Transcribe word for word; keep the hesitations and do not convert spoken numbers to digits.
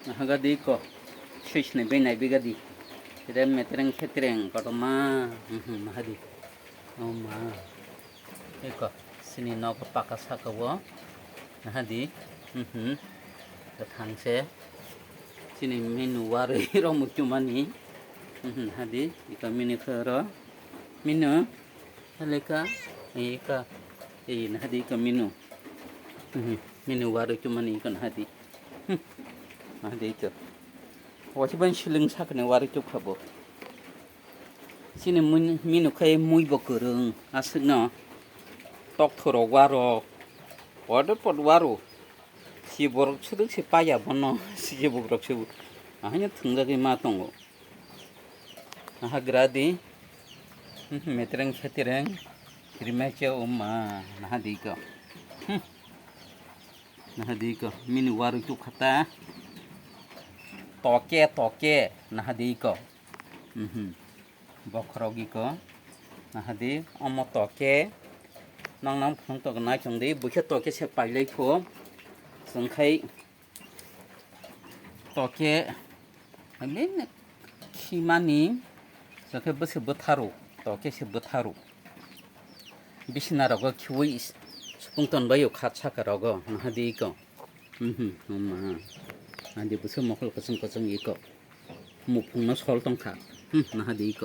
Nahagadi ko. Switch ni benai bigadi. Rem metreng khetreng kotoma. Mhm, nahadi. Oh ma. Iko, sini nok paka saka o. Nahadi. Mhm. Kathang se. Sini menu warwi rok muchumani. Mhm, nahadi. Iko menu khoro. Menu. Halika. Ika. Eh, nahadi iko menu. Mhm. Menu warwi chumani iko nahadi. Hmm. Nahadi iko. Wachi ban siling sakni warwi chukha bo. Chini mun-, minu khai mui bo kwrwng, aswkno tokthorok warok, order pot waro. Si borok swdwk se paya bono, si bukrok se bu-, ahaino thwngjagwi ma tongo. Aha gradi, metreng khetireng, kirimacha umma, nahadi ko. Hmm. Nahadi ko, mini waru chuk khata. Toke, toke, nahadi ko. Mhm. Bokhorok iko. Nahadi, omo toke. Nang nang phung tok nai chong di, bukhe toke se pailai pho. Chwng khai toke, amin khimani, chwng khai bwse bwtharo, toke se bwtharo. Bisina rogo khiwi supung ton bayo khat saka rogo, nahadi iko. Mhm, homa. Nahadi bwse mokol kwchwng kwchwng iko. Muphungno sol tongkha. Hmm, nahadi iko.